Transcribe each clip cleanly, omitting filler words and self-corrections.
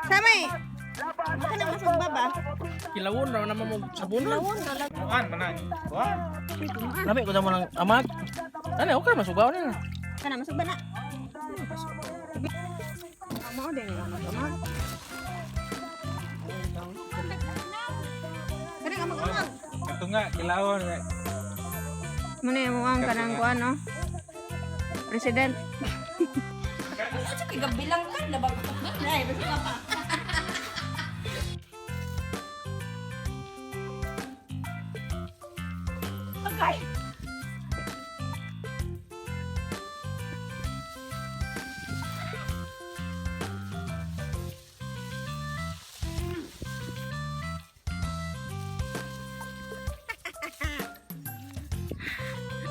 Samay. Baka na masugba ba? Kilawon raw naman mo sabunon. Kuan man. Kuan. Lami ko mo lang amag. Ano, okay masugaw na. Kana masugba na. Mao din ang amag. Kanang amag-amag. Ito nga kilawon nga. Muna yung muang kanang kuan no. President. Gabilang ka na ba? Ay, basta pa. Okay.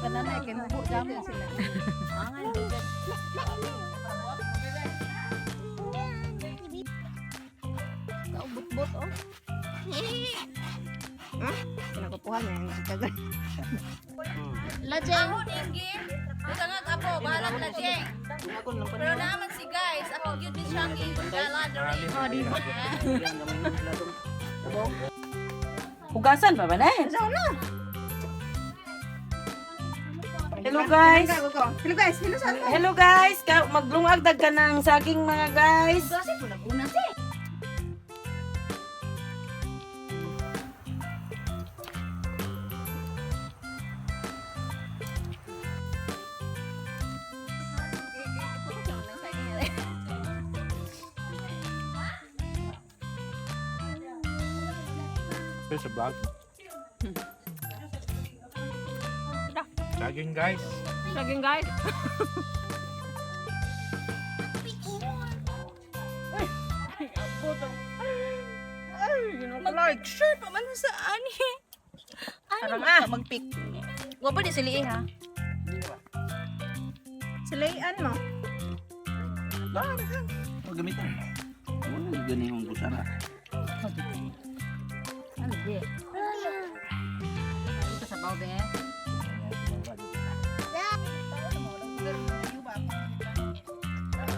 Kanana kay mubo damo sila. Kaubot-bot oh. Ha? Pinakupuhan niya yung tagal. Lajeng. Ako ninggi. Butangag apo, bahalag lajeng. Pero naman si guys, ako gyud ni siyang i-gathering. Oh, di ba? Hugasan pa ba na? Sa na. Hello guys. Hello guys, hello sa ako. Hello guys. Ka maglungag ka ng saging mga guys. Ito sa vlog. Saging guys. Saging guys. Mag sure pa man sa ani. Ani ah. Magpick. Wa pa di sila eh ha. Silayan mo. Huwag gamitan. Wala gani yung kusara. Ano di? Ito sa baw be.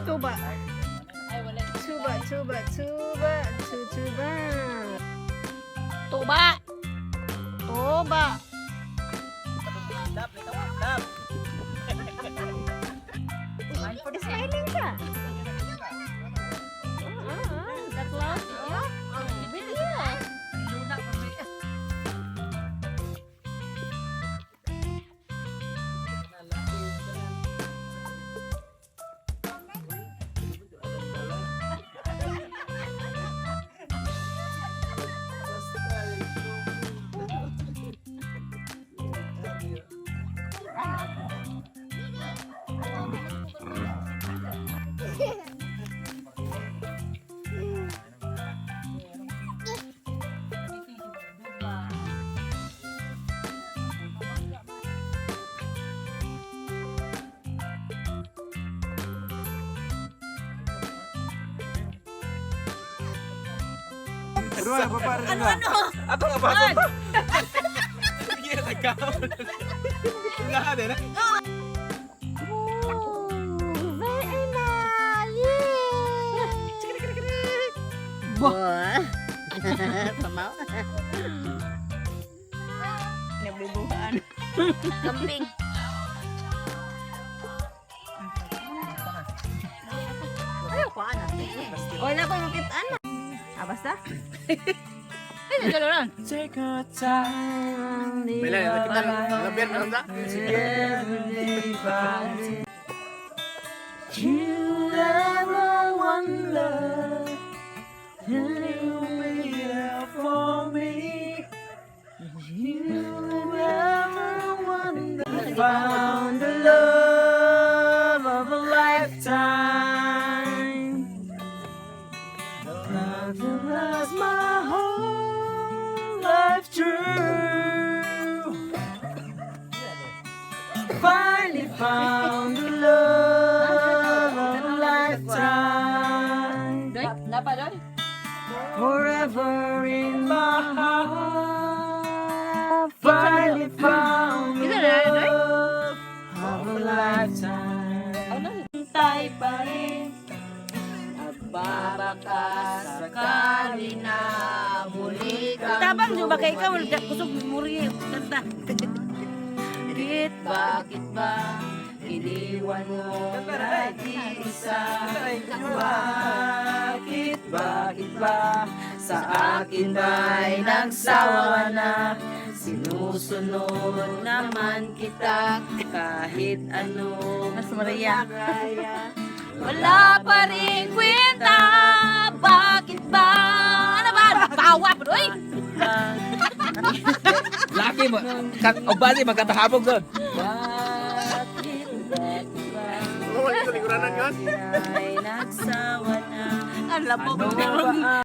Tuba. Ay wala. Tuba, tuba, tuba, tuba. Tuba. Tuba. Smiling ka. The cloud. Oh. Ang bilis. Ano ano? Ato nga ba? Sige, nagkaon. Lahat eh. na. Boah. Pamaw. Nabubuhaan. Kambing. Ayaw ko ana. Wala ko makita na. Ah, basta? Ay, nagkaroon. Take your time. Bela, kita labian meron ta? You ever wonder will you be there for me? You ever wonder found the love of a lifetime. The love that lasts my whole life through. Finally found the love of a lifetime. Napa doon? Forever in my heart. Finally found the love of a lifetime. Tay pa rin. At Babaka sakali na muli kang Tabang nyo ba kay ikaw kusog muri kanta. Bakit, bakit ba iniwan mo nag-iisa? Bakit, bakit ba sa akin ba'y nagsawa na? Sinusunod naman kita kahit ano Mas Maria. Wala pa rin kwenta. Bakit ba? Ano ba? Bawa pa uy! Laki mo. O bali magkatahabog doon. Bakit, bakit ba ay nagsawa na? Ang labo. Ano ba